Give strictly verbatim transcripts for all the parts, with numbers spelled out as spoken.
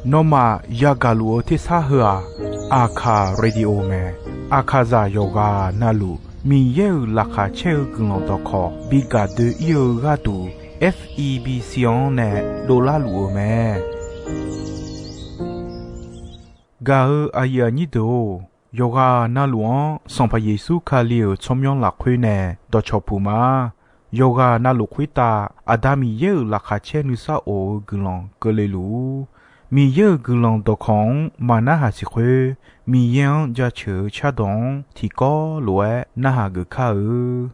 Nawmaf yagaq luf-eu tersar heu-aq, Aqkaq Radio mae. Aqkaqzaq yawqghaq navluf Miqyaer-euq laqkhaq caer-eu guiqlanq dawqkawq bi gaq doe-ir-eu gharduq, F E B C-anr nae dovlar luf-eu mae. Gaq-eu aqyuif aqnyir deuq-or, yawqghaq navluf-anr Sanqpaq Yeqsur Kali-euq tsawrmyanr lafkhoer nae dawqcawq puq ma. Yawqghaq navluf khoertav Aqda Miqyaer-euq laqkhaq caer nuisar of-eu guiqlanq keuvle luf-ur. Miqyaer-euq guiqlanq dawqkawq-anr maqnarhaq siq khoer, Miqyaer-anr jaceuq-eu cardawq-anr tiqkawv lof-aer narhaq geuf kar-eu.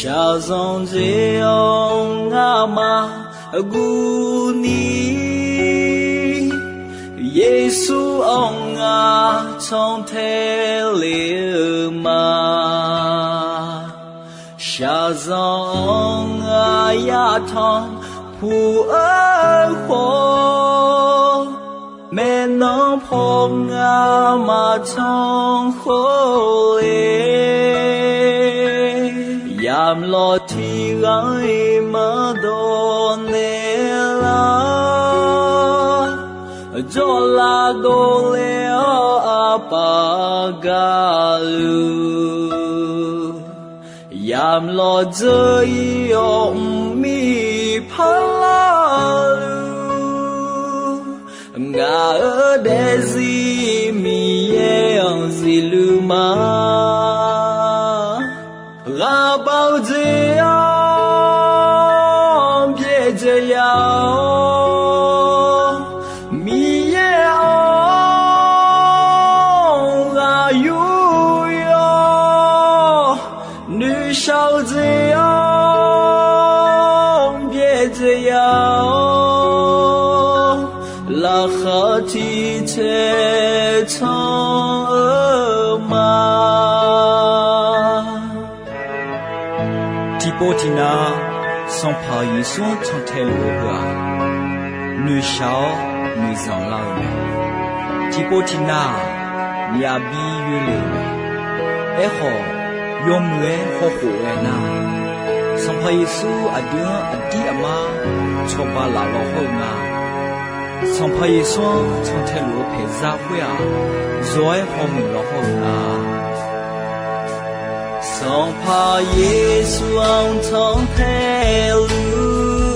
Shaqzanq dzae-awr ngamaf guvni, Yeqsur-anr ngar cantae le-eu ma. Shaqzanq-anr ngar yatanq puq-eu khawf, maeqnan paw ngar maqtanq khawf le, yamlawr tiqghaq-iq maqdawq naeq lar, jawrlav dovle-awr aqpaf gaqluf, yamlawr dzeur-ir-awr mqmir parlar luf, ngaq-euq daefzir Miqyaer-anr zifluf ma. Ghaqbaq-eu jeq-anr byaerdzae ya-awr, Miqyaer-anr ghaq yur yawr, noeqshaq-eu jeq-anr byaerdzae ya-awr, laqkhaq tiq taeq can-eu ma. Tiqpov tiqnav, Sanqpaq Yeqsur-anr cantae luf-eu heu-aq, noeqshaq-awr noeqzanq lar-eu mae. Tiqpov tiqnav-aq, myavbi yoerle-eu mae. Aerkhawf, yawmuiq-aer hawkhof ghae nar, Sanqpaq Yeqsur aqdui-anr aqdir aqmar cawba laf law hawr-eu nga. Sanqpaq Yeqsur-anr cantae luf-eu paeqzar khoer-aq, zawq-aer hawmuiq law hawr-eu nga. Sanqpaq Yeqsur-anr cantae luf-eu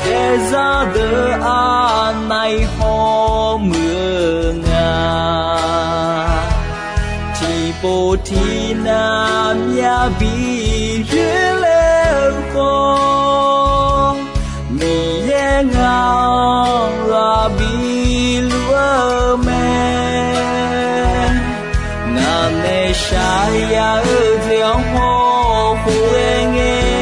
paeqzar deuq aqnaeq hawmuiq-eu nga. Tiqpov tiqnav myavbi yoerle-eu khawf, Miqyaer ngaq-anr ghaq biluf-eu mae. Ngaq nae shaqzaq yaq-eu jeq-anr hawkhof ghae ngae,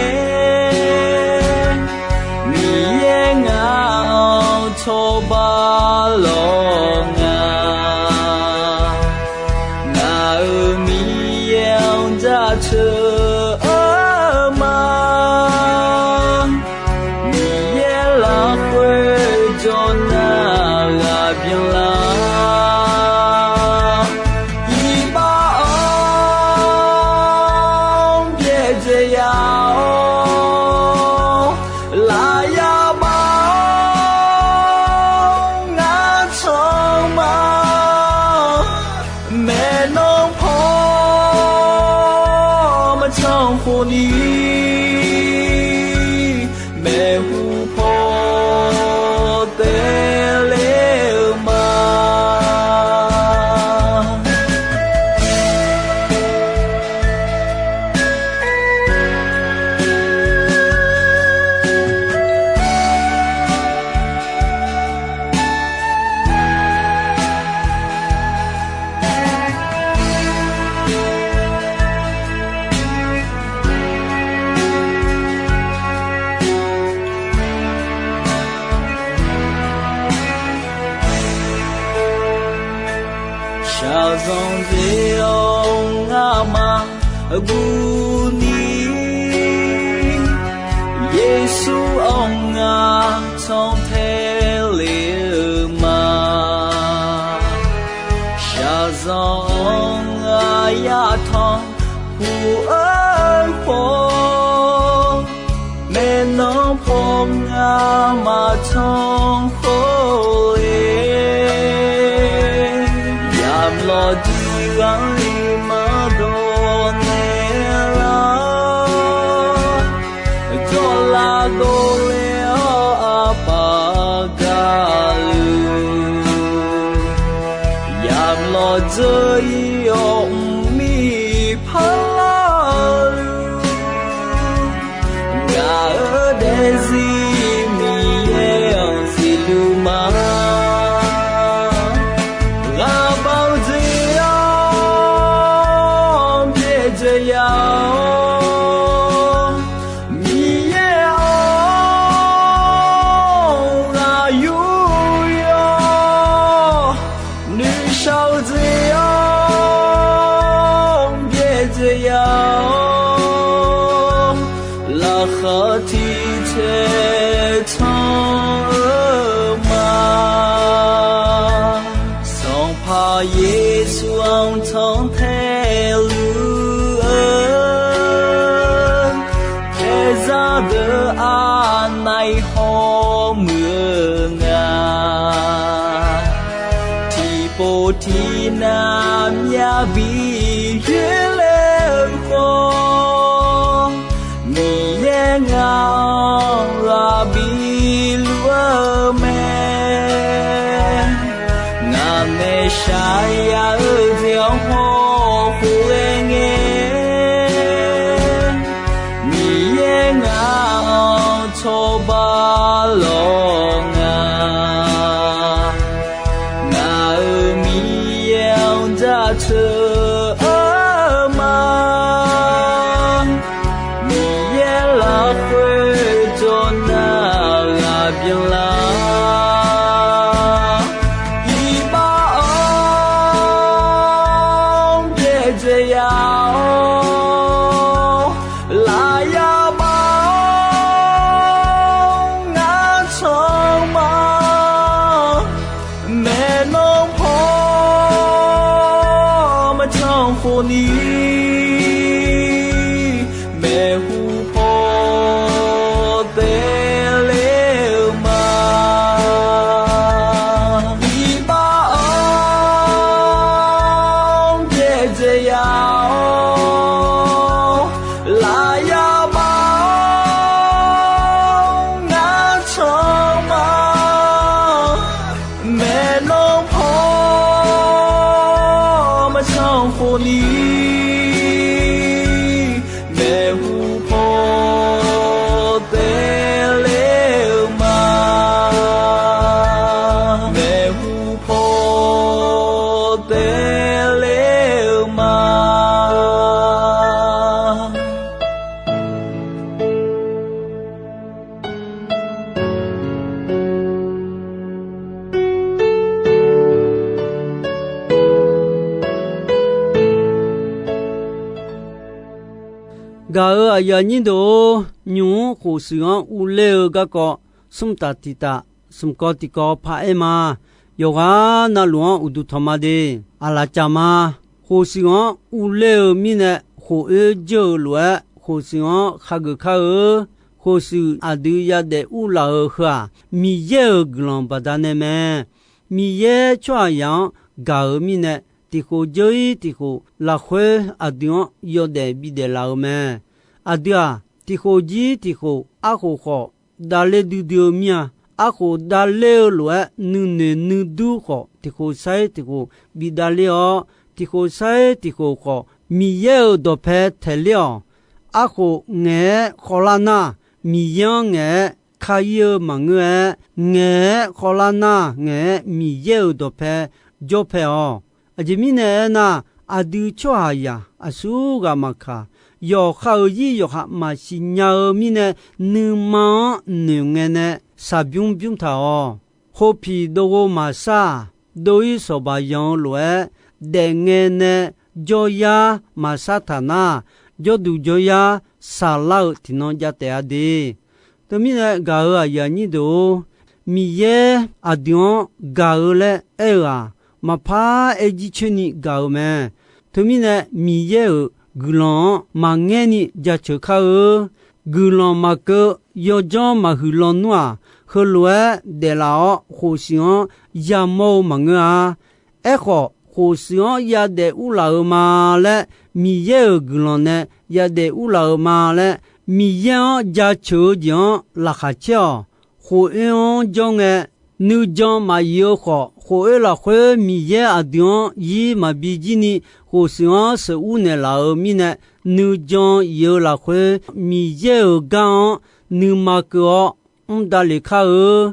Miqyaer ngaq-anr cawba lawr nga. Ngaq-euq Miqyaer-anr jaceuq Zanqdzae-awr ngamaf guvni, Yeqsur-anr ngar cantae le-eu ma. Shaqzanq-anr ngar yatanq puq-eu khawf, maeqnan paw ngar maqtanq khawf-e, yamq lawqdui gharli maqdawq naeq lar, jawrlav dovle-awr aqpaf gaqluf, yamq lawqdzeur-ir-awr mqmir parlar-eu ngaq-euq daefzir Miqyaer-anr siqluf ma. Ghaqbav-eu jeq-anr byaerdzae ya-awr, Miqyaer-anr ghaq yur yawr, nuishar-eu jeq-anr byaerdzae ya-awr, laqkhaq tiq caer tanq-eu ma. Sanqpaq Yeqsur-anr cantae luf-eu, khaeqzaq deuq aqnav-iq hawmuiq-eu nga. Tiqpov tiqnav myavbi yoerler-eu khawf, Miqyaer ngaq-anr ghaq biluf-eu mae. Ngaq nae shaqyaq yar-eu jeq-anr hawkhof ghae ngae, Miqyaer ngaq-anr cawba lawq nga. Ngaq-euq Miqyaer-anr jaceuq-eu ma. Miqyaer lafkhoer jawr nar ghaq byanlar, iqbax-anr byaerdzae ya-awr, lafyaq bax-awr ngar canq ma. Maeqnan paw maqtanq khofni, maeqhu paw taev ler-eu ma. Iqbax-anr byaerdzae ya-awr, lafyaq bax-awr ngar canq ma. Maeqnan paw maqtanq khofni, maeqhu paw taev ler-eu ma. Maeqhu paw taev ler-eu ma. Gaq-euq aqyuif aqnyir deuq-or, nymq-mr khofshuif-anr urler-eu garkawv smr taf tiq taf, smq kawv tiq kawv paq-aer ma. Yawqghaq navluf-anr uqduq tanq ma de. Aqlaf caf ma. Khofshuif-anr urler-eu mirnae, khof oer dzeur-eu lof-aer, khofshuif-anr khageuf kar-eu. Khofshuif aqdui yadaef urlaf-euq heu-aq, Miqyaer-euq guiqlanq baqdanae mae. Miqyaer tsawrhaqzaq-anr gaq-euq mirnae, tiq khof dzeur-ir tiq khof lafkhoer aqdui-anr yawdaef bidaef laf-eu mae. Aqdui-aq, tiq khof jir tiq khof, arkhof khawf davler duidui-eu mir-a. Arkhof davler-eu lof-aer nuinoeq nuidur khawf, tiq khof sar-ir tiq khof bi davler-awr, tiq khof sar-ir tiq khof khawf, Miqyaer-euq dawqpae taeq ler-awq. Arkhof ngaeq-aer khawvlar nar, Miqyaer-anr ngaeq-aer kar-ir-eu maqngeur-aer, ngaeq-aer khawvlar nar, ngaeq-aer Miqyaer-euq dawqpae jawr pae-awq. Aqjeq mirnae aernar, aqdui tsawrhaqzaq aqsurghaq maqkaq, yawqha-euq zir yawqha maqsiq nya-eu mirnae, nuima-anr noeqngae nae shaqbymr bymr taq-awq. Khopiq dov ghov maqsar-aq, dov-ir sawqbaq yanq-eu lof-aer, daefngae nae jawryar maqsar taq nar, jawrduq jawryar saqlar-euq tiqnan jav taef-a de. Teumirnae gaq-euq aqyuif aqnyir deuq-or, Miqyaer aqdui-anr gaq-eu laer aer-eu-aq, maqpar aer jircoer ni gaq-eu mae. Teumirnae Miqyaer-euq guiqlanq-anr maqngaer ni jaceuq kar-eu. Guiqlanq maqkeuv yawdzanr maqhuiq lawnmr-aq, heulof-aer daeflaf-awr khofshuif-anr yamawr-eu maqngeur-a. Aerkhawf, khofshuif-anr yadaef urlaf-eu ma laer, Miqyaer-euq guiqlanq nae yadaef urlaf-eu ma laer, Miqyaer-anr jaceuq-eu jeq-anr laqkhaq caer-awq. Khofoer-anr jawr ngae, nuijan maqyif-eu khawf, khofoer lafkhoer Miqyaer aqdui-anr yir maqbi jir ni, khofshuif-anr sheuqur naeqlaf-euq mirnae, nuijan yif-eu lafkhoer Miqyaer-euq gar-anr nuima keuv-awr mr davlef kar-eu.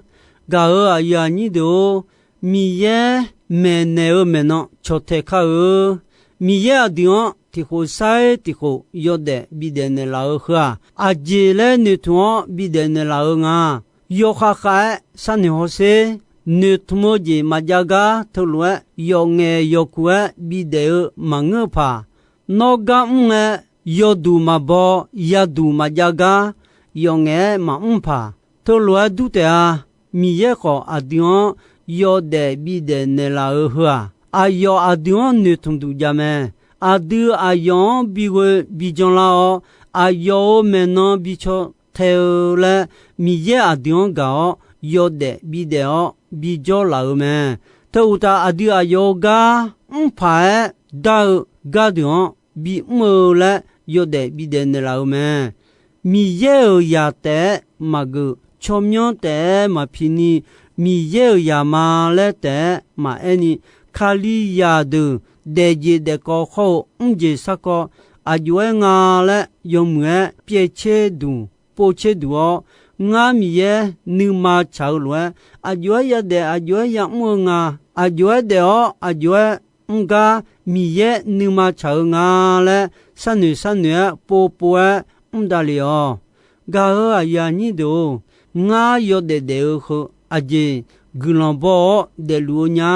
Gaq-euq aqyuif aqnyir deuq-or, Miqyaer maeqnaeq-eu maeqnan cawtae kar-eu. Miqyaer aqdui-anr tiqkhof sair tiqkhof yawdaef bidaef naeqlaf-eu heu-aq, aqjeq laer noeqtmq-awr bidaef naeqlaf-eu nga. Yawkhav khav-aer sharnoeq hawsher. Noeqtmq-eu jeq maqjav gar teulof-aer yawf ngaef yawf kuq-aer bidaef-eu maqngeur-eu paq. Nawr gar mr ngae, yawduq maqbaw, yaduq maqjav gar, yawf ngaef-aer maqmr paq. Teulof-aer dur taef-a. Miqyaer khawf aqdui-anr yawdaef bidaef naeqlaf-eu heu-aq, aqyawf aqdui-anr noeqtmq duq jav mae. Aqdui aqyawf-anr bighoe bijanlar-awr, aqyawf-euq maeqnan bicaw tae-eu laer, Miqyaer aqdui-anr gaq-awr yawdaef bidaef-awr bijawr laf-eu mae. Teu uqtaf, aqdui aqyawf-euq gar mr paq-aer dar-eu gardeuq-anr bimr-eu laer yawdaef bidaef naeqlaf-eu mae. Miqyaer-euq zaq taef-aer maqgeuf, tsawrmyanr taef-aer maqpi ni, Miqyaer-euq zaq ma laer taef-aer maqaer ni, Kalizaq deuq daefjeq daefkawv khawr-eu mrjeq sarkawv aqjox-aer nga laer yawmuiq-aer pyaev tser duq pov tser duq-awr, ngar Miqyaer nuima tsaq-eu lof-aer, aqjox-aer yadaef aqjox-aer yamr-eu nga, aqjox-aer daef-awr aqjox-aer mr gar Miqyaer nuima tsaq-eu nga laer sharnoeq sharnoeq-aer povpov-aer mr davlef-awq. Gaq-euq aqyuif aqnyir deuq-or, ngar yawdaef daef-eu heu aqjeq guiqlanq baw-awr daefluf-eu nya.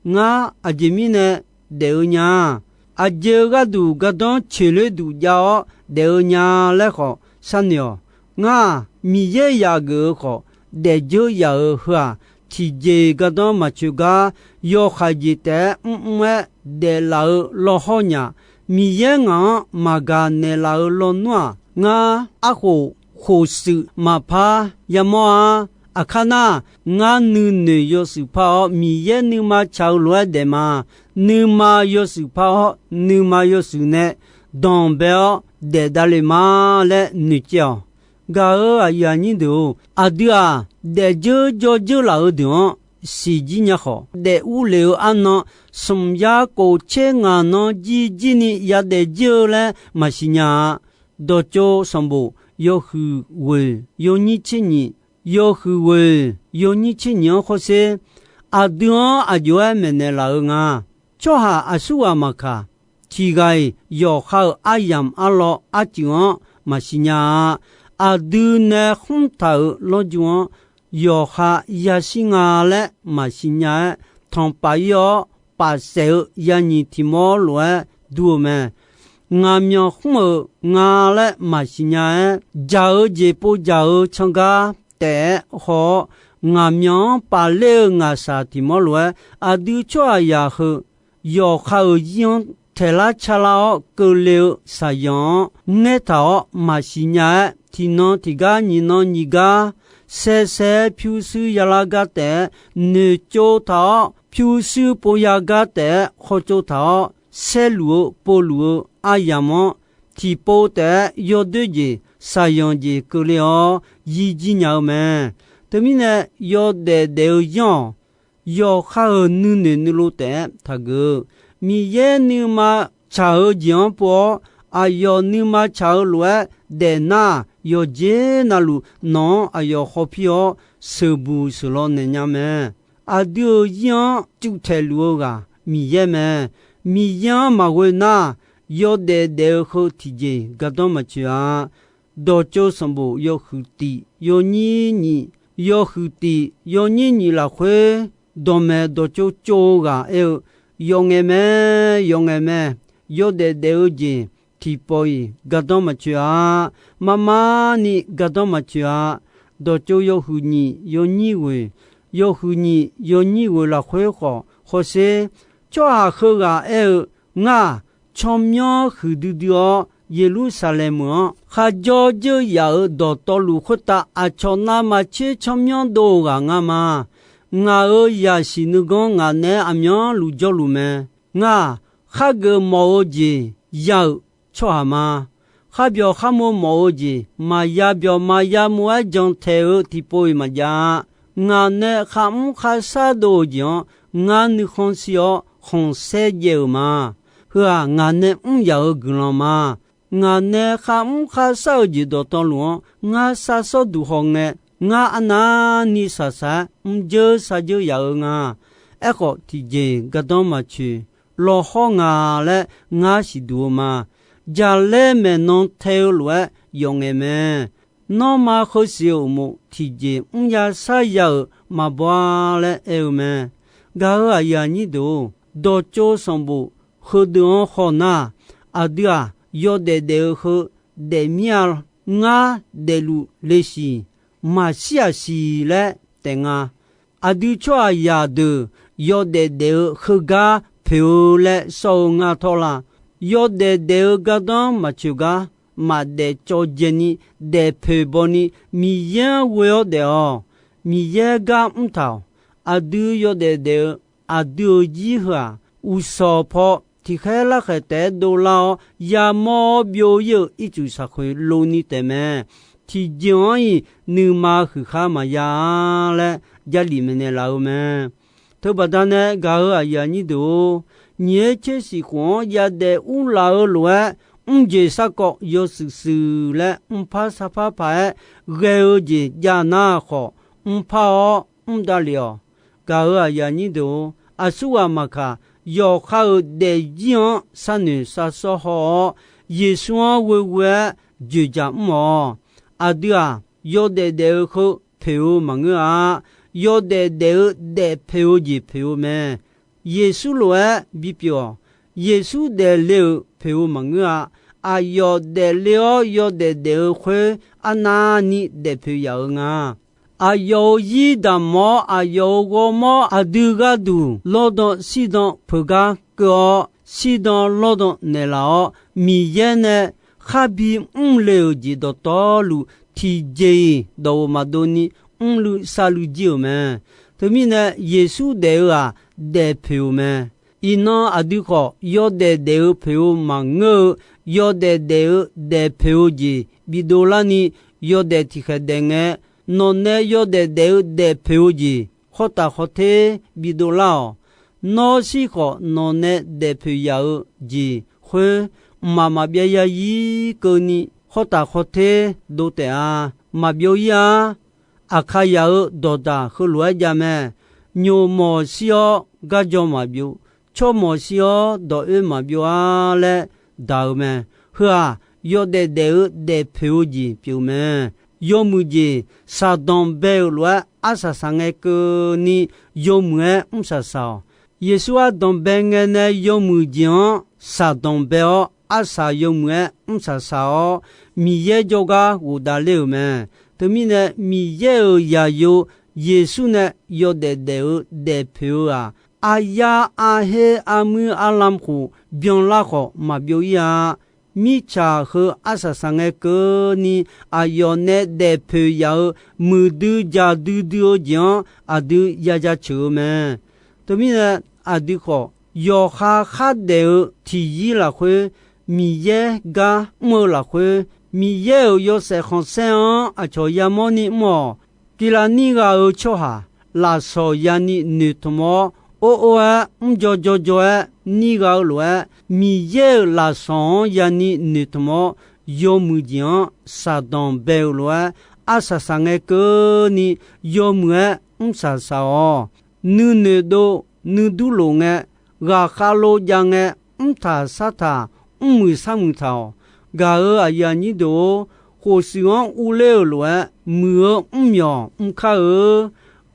Ngar aqjeq mirnae daef-eu nya. Aqjeq-eu gharduq gardanr coeqler duq jav-awr daef-eu nya laer khawf sharnoeq-awq. Ngar-aq, Miqyaer yaf geuf-eu khawf, daefdzeur yaf-euq heu-aq, tiqjeq-iq gardanr maqcoeq gar, yawkhaeq jeq taef-aer mrmr-aer daeflaf-eu lawhawr nya. Miqyaer ngaq-anr maqgaq naeqlaf-eu lawnmr-aq, ngar arkhof khofshuif maqpar yamawr-a. Aqkar nar, ngar nuinoeq yawshuif par-awr, Miqyaer nuima tsaq-eu lof-aer daef ma. Nuima yawshuif par-awr, nuima yawshuif nae danqbae-awr daef davlef ma laer noeqcaev-awq. Gaq-euq aqyuif aqnyir deuq-or, aqdui-aq, daefdzeur jawrdzeur laf-eu deuq-anr siqjir nya khawf, daef urlef-eu arnan smq yar kof tser ngaq nan jirjir ni yadaef jir-eu laer maqsiq nya-a. Dawqtsov sanqbof yawhuiq ghoeq yawnyir tser nyiq, yawhuiq ghoeq yawnyir tser nyiq-anr khawrsher. Aqdui-anr aqjox-aer maeqnaeq laf-eu nga. Tsawrhaq aqsurghaq maqkaq, tiq ghaq-iq yawqha-euq aryamq arlawr arcuif-anr maqsiq nya-a. Aqdui nae khmr taq-euq lawrju-anr yawqha yashir nga laer maqsiq nya-aer, tanqpaf ir-awr pafsaef-eu yanyiq tiq mawr lof-aer dur-eu mae. Ngaqmyanq khmr-euq nga laer maqsiq nya-aer, dzaq-eu jeq pov dzaq-eu can gar taef-aer haw-awr, ngaqmyanq-anr pafler-eu ngaqshaq tiq mawr lof-aer, aqdui tsawrhaqzaq heu yawqha-euq zir-anr taeqlar carlar-awr keuvle-eu shaqzanq-anr ngaertaq-awr maqsiq nya-aer, tiqnan tiqgar nyiqnan nyiq gar saesae pyurshuir yalar gar taef-aer noeqtsov taq-awr, pyurshuir pov ya gar taef-aer khawtsov taq-awr, saerluf-eu povluf-eu aryamq-anr tiqpov taef-aer yawdoer jeq shaqzanq jeq keuvle-awr yirjir nya-eu mae. Teumirnae yawdaef daef-eu yanr-awq. Yawqha-euq nuinoeq nuilov taef-aer taqgeuf-eu, Miqyaer nuima tsaq-eu jeq-anr pov-awr, aqyawf nuima tsaq-eu lof-aer daefnar, yawqjeq navluf nawq-anr aqyawf hawpir-awr sheuqbuq sheuqlaw naeq nya mae. Aqdui-euq zir-anr cuvtaeq luf-eu ghaq Miqyaer mae. Miqyaer-anr maqghoe nar, yawdaef daef-eu heu tiqjeq gardanr maqtsoeq-a. Dawqtsov sanqbof yawhuiq tiq yawnyir nyiq, yawhuiq tiq yawnyir nyiq lafkhoer, dawqmaeq dawqtsov tsov-eu ghaq aer-eu, Yawf ngaeq mae, yawf ngaeq mae. Yawdaef daef-eu jeq tiqpawf-iq gardanr maqtsoeq-a. Marmarni gardanr maqtsoeq-a. Dawqtsov yawhuiq nyiq yawnyir ghoeq, yawhuiq nyiq yawnyir ghoeq lafkhoer khawf hawsher. Tsawrhaq heughaq aer-eu, Ngar-aq, tsawrmyanr huiqdui dui-awr, Yeqlursaqlaeq meuq-anr kharjawr dzeur yaf-euq dawqtawvluf khoertav aqcawq navmaqtser tsawrmyanr dov-eu ghaq nga ma. Ngaq-euq zaqsiq nuiganr ngaq naeq-aer aqmyanluf jawrluf mae. Ngar-aq, khargeuf mawf-eu jeq ya-euq tsawrhaq ma. Kharbyawq kharmo mawf-eu jeq maqya byawq maqya mov-aer jantaeq-eu tiqpov-iq maqjav-a. Ngaq nae kharmr kharshar dov-eu jeq-anr ngar nuikhanr shir-awr khanqsaer jaev-euq ma. Heu-aq, ngaq nae mr yaf-euq guiqlanq ma. Ngaq nae kharmr kharshar-eu jeq dawqtawvluf-anr ngar sharshawr duq hawngae, ngar arnavni shaqshaq-aer mrdzeur shardzeur yaf-eu nga. Aerkhawf, tiqjeq gardanr maqtsoeq, lawqhaw nga laer ngar siqduq-eu ma. Jaqlaer maeqnan tae-eu lof-aer yawf ngaeq mae. Nanrma heusiq-euq uqmov tiqjeq mrya sharya-euq maqbaw-a laer aer-eu mae. Gaq-euq aqyuif aqnyir deuq-or, dawqtsov sanqbof heudeuq-anr haw nar, aqdui-aq, yawdaef daef-eu heu daefmir-a. Ngar daefluf lesiq maqshir-aq siq laer taef nga. Aqdui tsawrhaqzaq deuq yawdaef daef-eu heugar poeq-eu laer sawr-eu nga tawr la? Yawdaef daef-eu gardanr maqtsoeq gar, maqdaef cawv dzaeni, daef poeq bawni, Miqyaer-anr ghoe-awr daef-awq. Miqyaer gar mrtaq-awq. Aqdui yawdaef daef-eu aqdui-euq zir heu-aq, uqshawq paw tiqkhaer larkhaeq taef-aer dovlar-awr yamawr-awr byov-ir-euq ircuf shaqkhoeq lov ni taef mae. Tiqjeq-anr-iq nuima huiqkhar maqya-a laer Jarlif maeqnaeq laf-eu mae. Teubaqda nae gaq-euq aqyuif aqnyir deuq-or, nyiq-aer tser siq khof-anr yadaef urlaf-eu lof-aer, mrjeq sarkawv yawshuif shuif laer mrpar sarpar paq-aer ghae-eu jeq jav nar khawf, mrpar-awr mr davlef-awq. Gaq-euq aqyuif aqnyir deuq-or, aqsurghaq maqkaq, yawqha-euq daefzir-anr sharnoeq sharshawr haw-awr, Yeqsur-anr ghoeghoe-aer dzoeqdzaq mr-awq. Aqdui-aq, yawdaef daef-eu heu poeq-eu maqngeur-a. Yawdaef daef-eu daef poeq-eu jeq poeq-eu mae. Yeqsur lof-aer bipyeuf-awq. Yeqsur daefle-euq poeq-eu maqngeur-a. Aqyawf daefle-awr yawdaef daef-eu khoer arnavni daefpoeq yaf-eu nga. Aqyawf-euq zir damq-awr, aqyawf-euq ghawrmawr aqdui gharduq lawrdan shirdan peugar keuv-awr, shirdan lawrdan naeqlaf-awr, Miqyaer nae kharbi mrle-euq jeq dawqtawvluf, tiqjeq-iq dawq-euq maqdov ni mrluiv sharluiv jir-euq mae. Teumirnae, Yeqsur daef-eu-aq, daef poeq-euq mae. Iqnan aqdui khawf, yawdaef daef-eu poeq-eu maqngeur-eu, yawdaef daef-eu daef poeq-eu jeq bidov larni, yawdaef tiqkhaeq daef ngae, nawqnae yawdaef daef-eu daef poeq-eu jeq khawr taf khawr ter bidov lar-awq. Nawr shir khawf, nawqnae daef poeq yaf-eu jeq khoer, mqmaq maqbyav yarzir keuvni khawr taf khawr ter dov taef-a. Maqbyov ir-ar. Aqkaqyaq-euq dawqdaq heulof-aer jav mae. Nyoq mawq shir-awr garjaw maqbyov, tsawrmawq shir-awr dawq oer maqbyov-ar laer daq-eu mae. Heu-aq, yawdaef daef-eu daef poeq-eu jeq pyeuf-eu mae. Yawmuiq jeq shaqdanq bae-euq lof-aer arsaq saq ngae keuvni, yawmuiq-aer mrsaq saq-awq. Yeqsur ardanq bae ngae nae yawmuiq jeq-anr shaqdanq bae-awr, arsaq yawmuiq-aer mrsaq saq-awr, Miqyaer jawrgar ghofdav ler-euq mae. Teumirnae, Miqyaer-euq zaqyo Yeqsur nae yawdaef daef-eu daef poeq-eu-aq, aryar arher armuir arlamq khof byanlar khawf maqbyov ir-a. Mirtsaq heu arsaq saq ngae keuvni, aqyawf nae daef poeq yaf-eu muiqdui jaqdui dui-eu jeq-anr aqdui ya jaceuq-eu mae. Teumirnae, aqdui khawf, yawqha khardaef-eu tiqyir lafkhoer, Miqyaer gar mr-eu lafkhoer, Miqyaer-euq yawshaef khanqsaer-anr aqcawq yamawrni mr-awq. Tiqlav nir gha-eu tsawrhaq, lafsawq yani noeqtmq-awr, or or-aer mrjaw jaw jaw-aer nir gha-eu lof-aer, Miqyaer-euq lafsawq-anr yani noeqtmq-awr, yawmuiq jeq-anr shaqdanq bae-euq lof-aer, arsaq saq ngae keuvni yawmuiq-aer mrsaq saq-awq. Nuinoeq dov nuidur lof ngae, ghaqkhav lov jav ngae, mrtaq sartaq, mrmuiq sarmuiq taq-awq. Gaq-euq aqyuif aqnyir deuq-or, khofshuif-anr urler-euq lof-aer, muiq-eu mrmyawq mr kar-eu.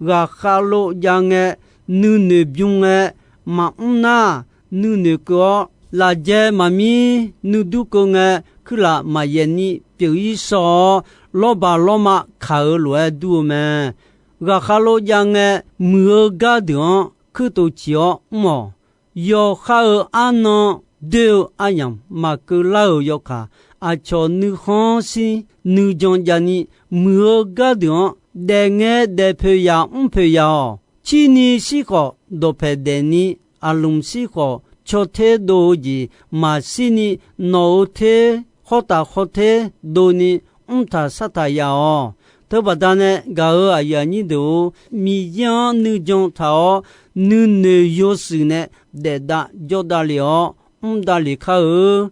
Ghaqkhav lov jav ngae, nuinoeq bym ngae, maqmr nar, nuinoeq keuv-awr, lafjae maqmir nuidur keuv ngae, kuirlaf maqyaef ni pyeuf-ir shaw-awr, lawrbaq lawrma kaq-eu lof-aer dur-eu mae. Ghaqkhar lor jav ngae, muiq-eu gardeuq-anr kuirtof ciq-awr mr-awq. Yawqha-euq arnan doer-eu aryamq maqkeuv lar-euq yawkaq, aqcawq nuikhanr shir nuijan javni, muiq-eu gardeuq-anr daef ngae daef poeq yaq mr poeq yaq-awq. Cirni shir khawf, dawqpaeq daefni, aqlmq shir khawf, caw ter dov-eu jeq maqshirni, nawq-euq ter khawr taf khawr ter dovni, mr taq sar taq yaf-awq. Teubaqda nae gaq-euq aqyuif aqnyir deuq-or, Miqyaer-anr nuijan taq-awr, nuinoeq yawshuif nae daefdav jawrdav lef-awr mr davlef kar-eu.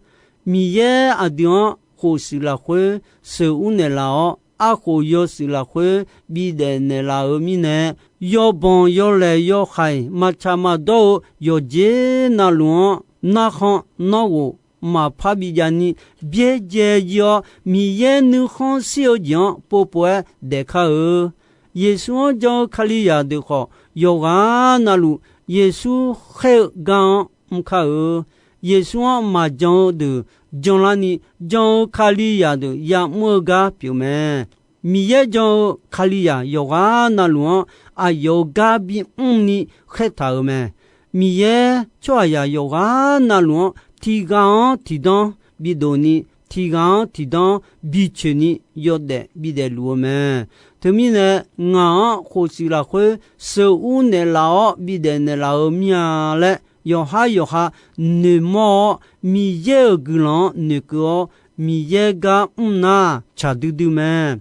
Miqyaer aqdui-anr khofshuif lafkhoer sheuqur naeqlaf-awr, arkhof yawshuif lafkhoer bidaef naeqlaf-euq mirnae, yawbanq yawlaeq yawhaiq maqtsaq maqdawr-eu yawqjeq navluf-anr narkhan nawr ghof maqpar bijavni, byaerdzae jir-awr, Miqyaer nuikhanr shir-eu jeq-anr povpov-aer daef kar-eu. Yeqsur-anr jan-eu Kalizaq deuq khawf, yawqghaq navluf Yeqsur khaer-eu gar-anr mr kar-eu. Yeqsur-anr maqjan-eu deuq janlarni, jan-eu Kalizaq deuq ya'mr-eu gar pyeuf mae. Miqyaer jan-eu Kalizaq yawqghaq navluf-anr aqyawf-euq gar bimr ni khaertaq-euq mae. Miqyaer tsawrhaqzaq yawqghaq navluf-anr tiqghaq-anr tiqdanr bidofni, tiqghaq-anr tiqdanr bicoeqni yawdaef bidaef luf-eu mae. Teumirnae, ngaq-anr khofshuif lafkhoer sheuqur naeqlaf-awr bidaef naeqlaf-eu mir-a laer, yawqhar yawqha noeqmawr-awr, Miqyaer-euq guiqlanq-anr noeqkeuv-awr, Miqyaer gar mr nar tsaq duidui mae.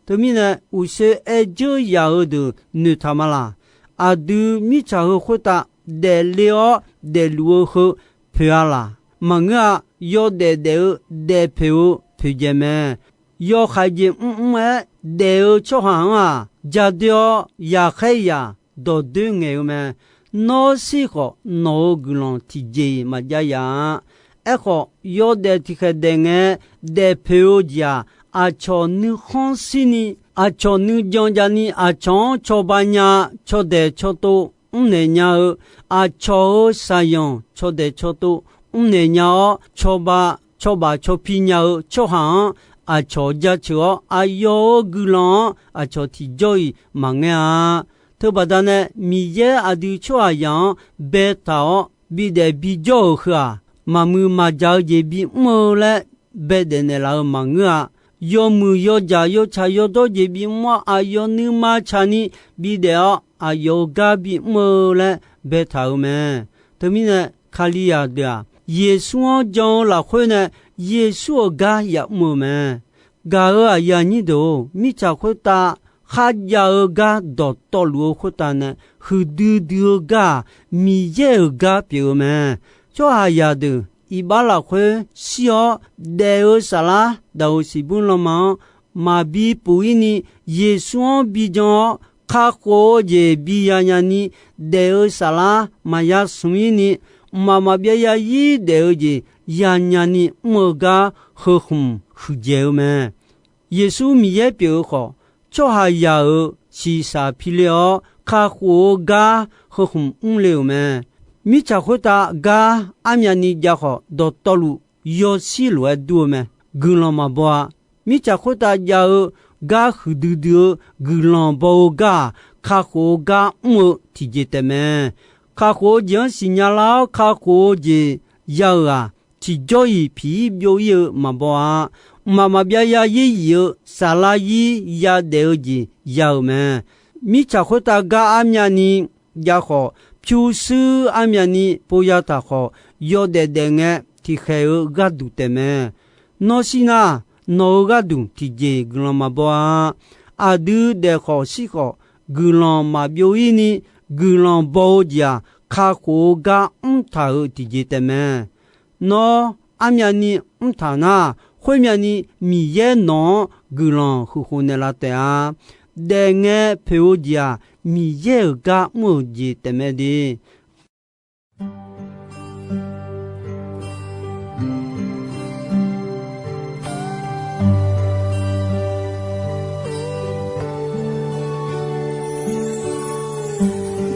Teumirnae, uqshoe aer dzeur yaq-eu deuq noeqtaq ma laq. Aqdui mirtsaq heu khoertav daefle-awr daefluf-eu heu poeq-a laq? Maqngeur-a. Yawdaef daef-eu daefpoeq-eu poeqdzaeq mae. Yawhaiq jeq mrmr-aer daef-eu tsawrhaq-anr-aq, ja doer-awr yaqkhaer yaq dawq doer ngaeq-eu mae. Nawr shir khawf, nawq-euq guiqlanq tiqjeq-iq maqjav yaf-a. Aerkhawf, yawdaef tiqkhaeq daef ngae, daefpoeq-eu jeq-aq, aqcawq nuikhanr shirni, aqcawq nuijan javni, aqcawq-anr cawba nya, cawdaeq cawtov mrnaeq nya-eu, aqcawq-euq shaqzanq cawdaeq cawtov mrnaeq nya-awr, cawba cawbaf cawpi nya-eu tsawrhaq-anr aqcawq jaceuq-awr, aqyawf-euq guiqlanq-anr aqcawq tiqjawr-iq maqngaer-a. Teubaqda nae Miqyaer aqdui tsawrhaqzaq-anr baetaq-awr bidaef bijawr-euq heu-aq, maqmuiq maqjaq-eu jeq bimr-eu laer baedaef naeqlaf-eu maqngeur-a. Yawmuiq yawdzaq yawtsaq yawdawr jeq bimr-awr, aqyawf nuima tsaqni bidaef-awr, aqyawf-euq gar bimr-eu laer baetaq-euq mae. Teumirnae, Kalizaq deuq-aq, Yeqsur-anr jan-eu lafkhoer nae Yeqsur-euq gar yamr-eu mae. Gaq-euq aqyuif aqnyir deuq-or, mirtsaq khoertav kharjav-eu gar dawqtawvluf-eu khoertav nae huiqdui dui-eu gar-aq, Miqyaer-euq gar pyeuf-eu mae. Tsawrhaqzaq deuq iqbax lafkhoer shir-awr daef-eu saflar daq-euq siqbur lanma-anr maqbi puf-ir ni, Yeqsur-anr bijan-awr kakhof-eu jeq biya nyani, daef-eu saflar maqya smq-ir ni, mqmaq maqbyav ya-ir daef-eu jeq yanya ni mr-eu gar heu khmq huiqdzaeq-eu mae. Yeqsur Miqyaer pyeuf-eu khawf, tsawrhaqzaq-euq shiqshaq piler-awr kakhof-eu gar heu khmq mrle-euq mae. Mirtsaq khoertav gar armyavni jav khawf, dawqtawvluf yawshir lof-aer dur-eu mae. Guiqlanq maqbaw-a. Mirtsaq khoertav jav-eu gar huiqdui dui-eu guiqlanq baw-eu gar-aq, kakhof-eu gar mr-eu tiqjeq taef mae. Kakhof-eu jeq-anr siqnya lar-awr kakhof-eu jeq ya-euq-aq, tiqjawr-iq piq-ir byov-ir-eu maqbaw-a. Mqmaq maqbyav ya-ir yif-eu saflar-ir yadaef-eu jeq ya-euq mae. Mirtsaq khoertav gar armyavni jav khawf, pyurshuir armyavni pov ya taq khawf, yawdaef daef ngae tiqkhaeq-eu gharduq taef mae. Nawr shir nar, nawq-euq gharduq tiqjeq guiqlanq maqbaw-a. Aqdui daef khawf shir khawf, guiqlanq maqbyov-ir ni, guiqlanq baw-eu jeq-aq, kakhof-eu gar mrtaq-euq tiqjeq taef mae. Nawr armyavni mrtaq nar, khoermyavni Miqyaer nawq-anr guiqlanq huiqkhof naeqlaf taef-a. Daefngae poeq-eu jeq-aq, Miqyaer-euq gar mr-euq jeq taef mae de.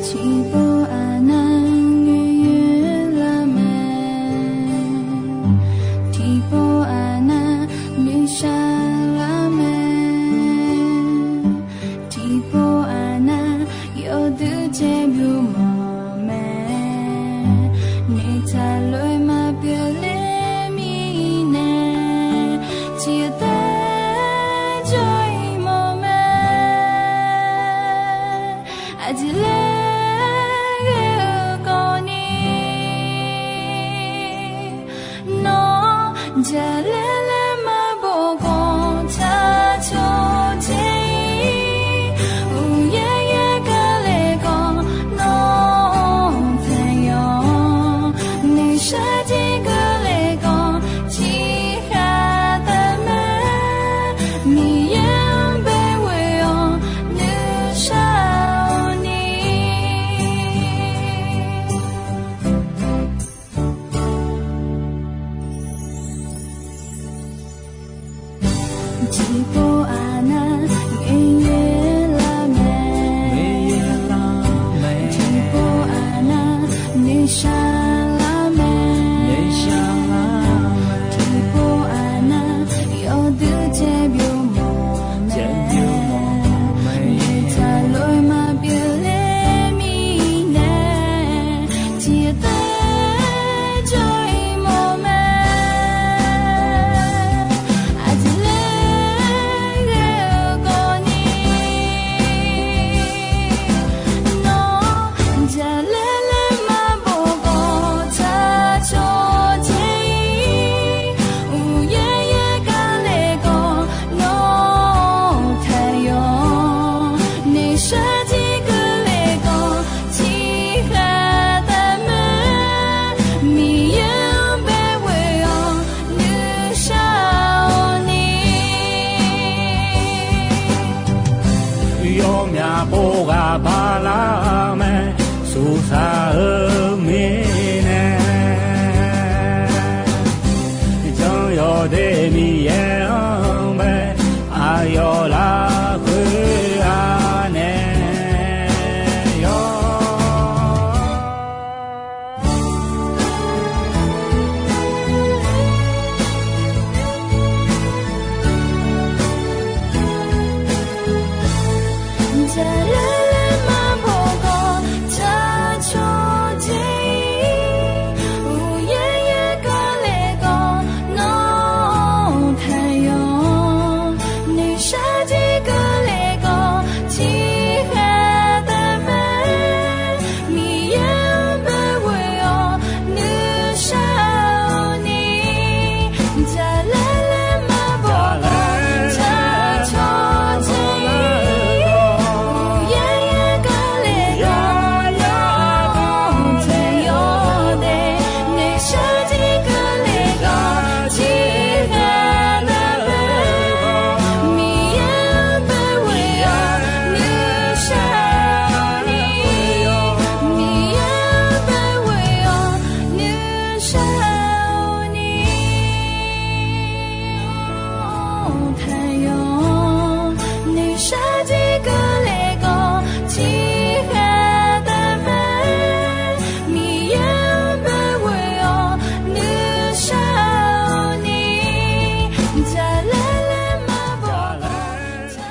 Tiqpov aqnan Yawmyaq pov ghaq bala mae, suqsaq-eu mirnae, janr-awq de Miqyaer-anr bae, aqyawf lafkhoer-a nae yawr. Miqyaer-anr bae ghoe-awr nuishar-awq ni, jaqlaer laer maqbaw-awr, tsaqcawq tiq-ir, uqyaer yaer keuvle-awr, yawr taeq yawr dae, noeqshaq tiq keuvle-awr, tiqghaq navluf-awr, Miqyaer-anr bae ghoe-awr nuishar-awq ni, Miqyaer-anr bae ghoe-awr nuishar-awq ni, taqyawf nuishar tiq keuvle-awr, tiqghaq navluf-awr, Miqyaer-anr bae ghoe-awr nuishar-awq ni, jaqlaer laer maqbaw-awr.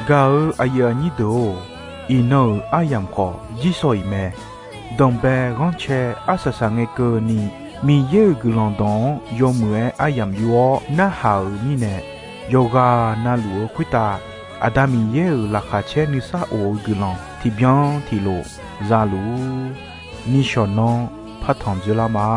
Gaq-eu aqyuif aqnyir deuq-or, iqnan-euq aryamq khawf jirshaw-iq mae. Danqbae ghanrcae arsaq saqngae keuvni, Miqyaer-euq guiqlanq dawq-anr yawmuiq-aer aryamq yur-awr narhaq-euq mirnae, yawqghaq navluf-eu khoertav Aqda Miqyaer-euq laqkhaq caer nuisar of-eu guiqlanq tiqbyan tiqlof zaluf-ur. Nishawq nanr partanq dzeurlar ma.